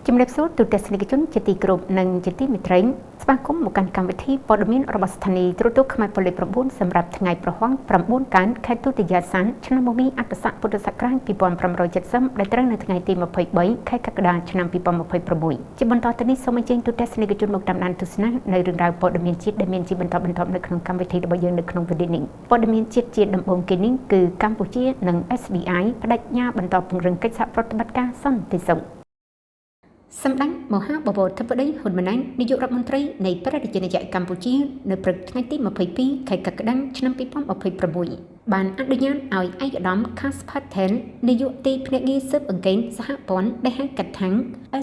ជំរាបសួរទូទាំងទស្សនិកជនជាទីគោរពនិងជាទីមេត្រីស្វាគមន៍មកកាន់កម្មវិធីព័ត៌មានរបស់ស្ថានីយ៍ទូរទស្សន៍ខ្មែរប៉ុលលេខ9សម្រាប់ថ្ងៃប្រហ័ង9កើតខែទុតិយាសានឆ្នាំមមីអត្តស័កពុទ្ធសករាជ2570ដែលត្រូវនៅថ្ងៃទី23ខែកក្កដាឆ្នាំ2026ជាបន្តទៅនេះសូមអញ្ជើញទូទាំងទស្សនិកជនមកតាមដានទស្សនានៅរឿងរ៉ាវព័ត៌មានជាតិដែលមានជាបន្តបន្ទាប់នៅក្នុងកម្មវិធីរបស់យើងនៅក្នុងវេលានេះព័ត៌មានជាតិជាដំបូងគេនេះគឺកម្ពុជានិង SBI បដិញ្ញាបន្តពង្រឹងកិច្ចសហប្រតិបត្តិការសន្តិសុខសម្ដេចមហាបវរធិបតីហ៊ុនម៉ាណែតនាយករដ្ឋមន្ត្រីនៃព្រះរាជាណាចក្រកម្ពុជានៅព្រឹកថ្ងៃទី22ខែកក្កដាឆ្នាំ2026បានអនុញ្ញាតឲ្យឯកឧត្តម Kash Patel នាយកទីភ្នាក់ងារស៊ើបអង្កេតសហព័ន្ធដែលហៅកាត់ថា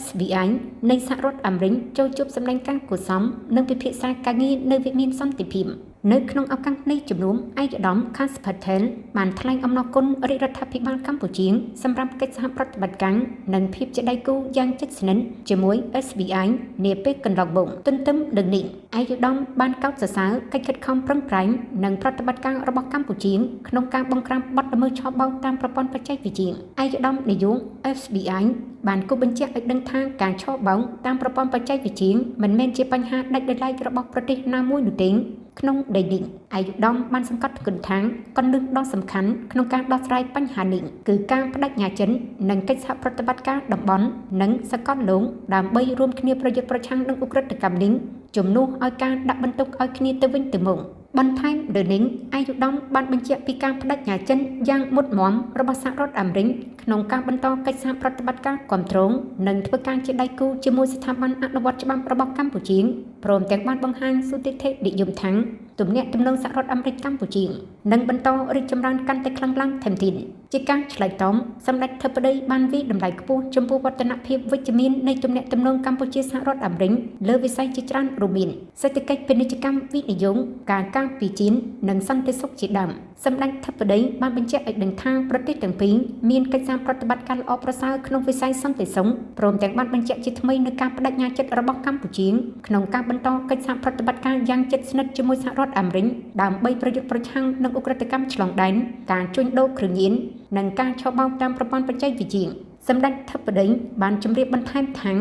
SBI នៃសហរដ្ឋអាមេរិកចូលជួបសម្ដែងការគួរសមនិងពិភាក្សាការងារនៅវិមានសន្តិភាពនៅក្នុងឱកាសនៃជំនុំឯកឧត្តម Kash Patel បានថ្លែងអំណរគុណរាជរដ្ឋាភិបាលកម្ពុជាសម្រាប់កិច្ចសហប្រតិបត្តិការនិងភាពជាដៃគូយ៉ាងជិតស្និទ្ធជាមួយ SBI នាពេលកន្លងមកទន្ទឹមនឹងនេះឯកឧត្តមបានកោតសរសើរកិច្ចខិតខំប្រឹងប្រែងនិងប្រតិបត្តិការរបស់កម្ពុជាក្នុងការបង្ក្រាបបទល្មើសឆបោកតាមប្រព័ន្ធបច្ចេកវិទ្យាឯកឧត្តមនាយក FBI បានគូសបញ្ជាក់ឲ្យដឹងថាការឆបោកតាមប្រព័ន្ធបច្ចេកវិទ្យាមិនមែនជាបញ្ហាដាច់ដោយឡែករបស់ប្រទេសណាមួយនោះទេក្នុងដីនេះឯកឧត្តមបានសង្កត់ធ្ងន់ថាកន្លឹះដ៏សំខាន់ក្នុងការដោះស្រាយបញ្ហានេះគឺការបដិញ្ញាចិត្តនិងកិច្ចសហប្រតិបត្តិការតំបន់និងសកលលោកដើម្បីរួមគ្នាប្រយុទ្ធប្រឆាំងនឹងឧក្រិដ្ឋកម្មនេះជំនួសឲ្យការដាក់បន្ទុកឲ្យគ្នាទៅវិញទៅមកបន្ថែមលើនេះឯកឧត្តមបានបញ្ជាក់ពីការបដិញ្ញាចិត្តយ៉ាងមុតមមរបស់សហរដ្ឋអាមេរិកក្នុងការបន្តកិច្ចសហប្រតិបត្តិការគ្រប់គ្រងនិងធ្វើការជាដៃគូជាមួយស្ថាប័នអនុវត្តច្បាប់របស់កម្ពុជាព្រមទាំងបានបង្ហាញសុទិដ្ឋិនិយមថាទំនាក់ទំនងសហរដ្ឋអាមេរិកកម្ពុជានឹងបន្តរីកចម្រើនកាន់តែខ្លាំងឡើងថែមទៀតជាការឆ្លើយតបសម្ដេចធិបតីបានវាយតម្លៃខ្ពស់ចំពោះវឌ្ឍនភាពវិជ្ជមាននៃទំនាក់ទំនងកម្ពុជាសហរដ្ឋអាមេរិកលើវិស័យជាច្រើនរួមមានសេដ្ឋកិច្ចពាណិជ្ជកម្មវិនិយោគការការពារជាតិនិងសន្តិសុខជាដើមសម្ដេចធិបតីបានបញ្ជាក់ឲ្យដឹងថាប្រទេសទាំងពីរមានកិច្ចសហប្រតិបត្តិការល្អប្រសើរក្នុងវិស័យសន្តិសុខព្រមទាំងបានបញ្ជាក់ជាថ្មីនូវការបដិញ្ញាចិត្តរបស់កម្ពុជាក្នុងការបន្តកិច្ចសហប្រតិបត្តិការយ៉ាងជិតស្និទ្ធជាមួយសហរដ្ឋអាមេរិកដើម្បីប្រយុទ្ធប្រឆាំងនឹងឧក្រិដ្ឋកម្មឆ្លងដែនការជួញដូរគ្រឿងញៀននិងការឆបោកតាមប្រព័ន្ធបច្ចេកវិទ្យាសម្ដេចធិបតីបានជម្រាបបន្ថែមថា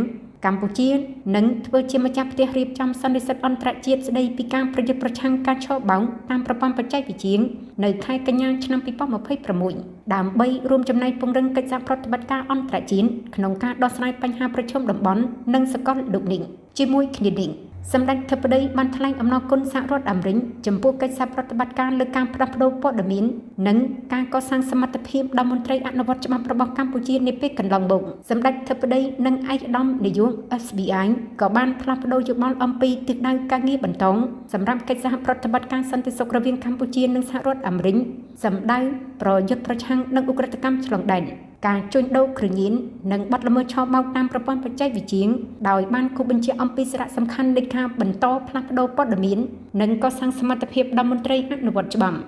កម្ពុជានឹងធ្វើជាម្ចាស់ផ្ទះរៀបចំសន្និសីទអន្តរជាតិស្តីពីការប្រយុទ្ធប្រឆាំងការឆបោកតាមប្រព័ន្ធបច្ចេកវិទ្យានៅខែកញ្ញាឆ្នាំ2026ដើម្បីរួមចំណែកពង្រឹងកិច្ចសហប្រតិបត្តិការអន្តរជាតិក្នុងការដោះស្រាយបញ្ហាប្រឈមតំបន់និងសកលលោកនេះជាមួយគ្នានេះសម្ដេចធិបតីបានថ្លែងអំណរគុណសហរដ្ឋអាមេរិកចំពោះកិច្ចសហប្រតិបត្តិការលើការផ្លាស់ប្តូរព័ត៌មាននិងការកសាងសមត្ថភាពដល់មន្ត្រីអនុវត្តច្បាប់របស់កម្ពុជានាពេលកន្លងមកសម្ដេចធិបតីនិងឯកឧត្តមនាយក SBI ក៏បានផ្លាស់ប្តូរយោបល់អំពីទិសដៅការងារបន្តសម្រាប់កិច្ចសហប្រតិបត្តិការសន្តិសុខរវាងកម្ពុជានិងសហរដ្ឋអាមេរិកសម្ដៅប្រយុទ្ធប្រឆាំងនឹងឧក្រិដ្ឋកម្មឆ្លងដែនការជួញដូរគ្រឿងញៀននិងបទល្មើសឆបោកតាមប្រព័ន្ធបច្ចេកវិទ្យាដោយបានគូសបញ្ជាក់អំពីសារៈសំខាន់នៃការបន្តផ្លាស់ប្តូរព័ត៌មាននិងកសាងសមត្ថភាពដល់មន្ត្រីអនុវត្តច្បាប់